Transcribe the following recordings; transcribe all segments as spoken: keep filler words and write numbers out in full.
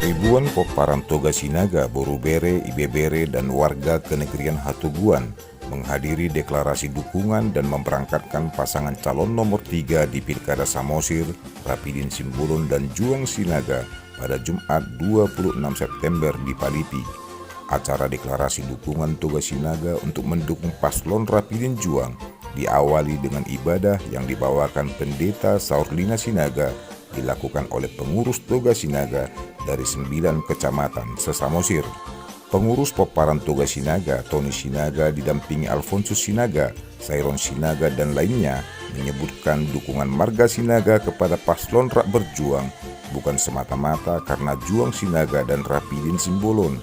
Ribuan pomparan Toga Sinaga, boru bere, ibebere, dan warga kenegrian Hatoguan menghadiri deklarasi dukungan dan memberangkatkan pasangan calon nomor tiga di Pilkada Samosir, Rapidin Simbolon dan Juang Sinaga, pada Jumat dua puluh enam September di Palipi. Acara deklarasi dukungan Toga Sinaga untuk mendukung paslon Rapidin Juang diawali dengan ibadah yang dibawakan Pendeta Saurlina Sinaga, dilakukan oleh pengurus Toga Sinaga dari sembilan kecamatan se-Samosir. Pengurus pomparan Toga Sinaga, Tony Sinaga, didampingi Alfonsus Sinaga, Sairon Sinaga, dan lainnya, menyebutkan dukungan marga Sinaga kepada paslon Rak Berjuang bukan semata-mata karena Juang Sinaga dan Rapidin Simbolon,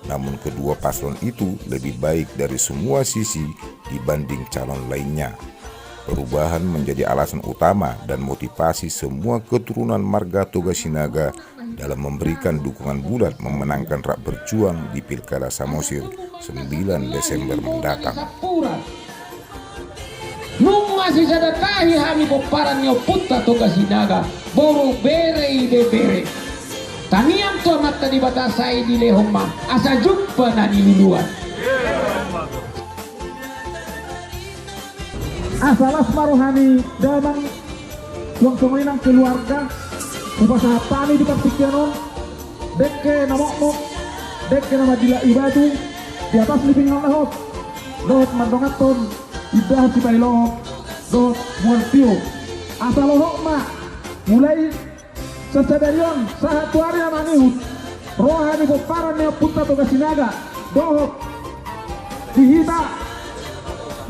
namun kedua paslon itu lebih baik dari semua sisi dibanding calon lainnya. Perubahan menjadi alasan utama dan motivasi semua keturunan marga Toga Sinaga dalam memberikan dukungan bulat memenangkan Rak Berjuang di Pilkada Samosir sembilan Desember mendatang. Nunga sisadakahi hami pomparan ni ompunta Toga Sinaga, boru bere, ibebere. Tangiang tu Amanta Debata sai dilehon ma asa jumpa na niluluan. Asa las ma roha ni damang, suang songon i nang keluarga, hupasahat hami di partingkian on, dengke na mokmok, dengke na mandila i batu, di atas ni pinggan na hot, dohot mandonganhon indahan sipailohot, dohot mual tio. Asa lohot ma, mulai sian sadari on sahat tu ari na mangihut, roha ni pomparan ni ompunta Toga Sinaga, dohot di hita,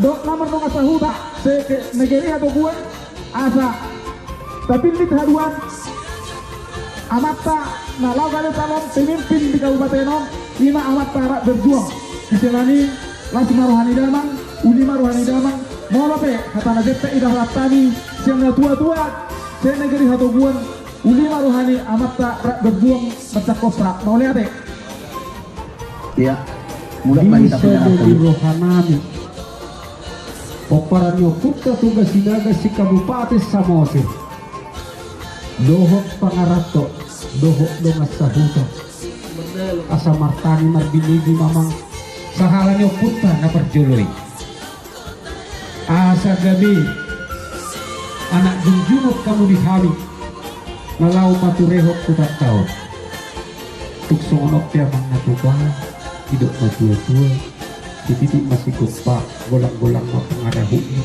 dohot na mardongan sahuta, se-, ke-, negeri Hatoguan, asa tapillit haduan amanta na laho gabe calon pemimpin di kabupaten on, i ma amanta Rak Berjuang. Di sian i, las ma roha ni damang, uli ma roha ni damang, molo pe hata na jempek didokhon hami sian na tua-tua se-negeri Hatoguan, uli ma roha ni amanta Rak Berjuang manjangkon sa. Mauliate. Ia, mulak ma hita. Di rohanami, pomparan ni ompunta Toga Sinaga se-Kabupaten Samosir, dohot pangaranto, dohot dongan sahuta, asa martangi marbinege ma amang, sahala ni ompunta na parjolo i. Asa gabe anak junjungan hamu di hami na laho paturehon hutanta on. Tung songon on pe amang na tupa, didok na tua-tua, sititik ma sigompa, golang-golang ma pangarahutna.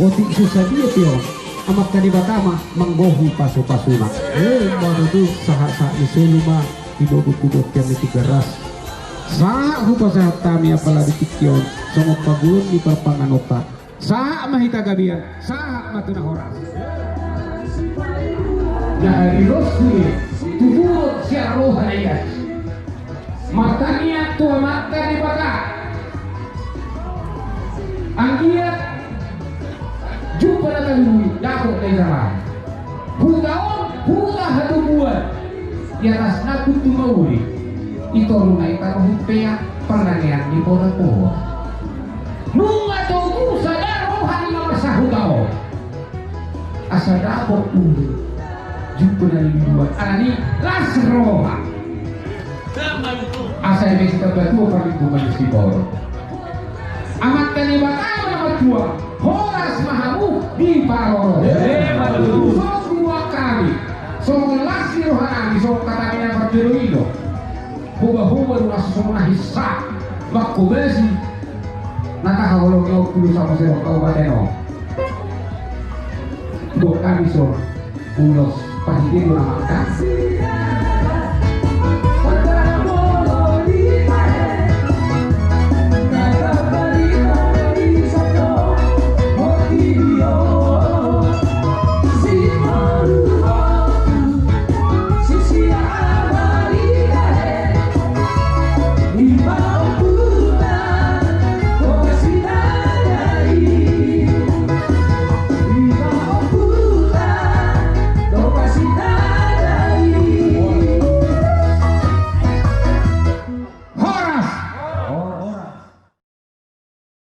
Otik so sadia pe on, Amanta Debata ma manggohi pasu-pasuna. Emma tutu. Sahat-sahat ni solu ma, dinodo-dodo tiang ni Tigaras. Sahat hupasahat hami apala di tingki on, songon paguhon ni parpanganonta. Sahat ma hita gabean, sahat ma tu na horas. Na rilosni tubuhon sian roha na ias. Martangiang tu Amanta Debata. Anggiat jumpa na taluhut, dapot na ijalahi. Huta on, huta hatoguan. Di atasna puntu mauli. I toru na i taruhut pea parlangean ni pora-pora. Nunga togu sada roha ni na marsahuta on. Asa dapot uli. Jumpa na niluluan. Alani las roha. Asa eme sitamba tua parlinggoman ni siborok. Amanta Debata ma na marjual, horas ma hamu diparorot. Emma tutu. Songon dua kali, songon las ni rohanami, songon hata ni na parjolo i do. Hoba-hoba do na so songon na hinsa, mangkobasi na tahaholongi on tu Samosir Kabupaten on. Dok hami songon ulos pahitehon amanta.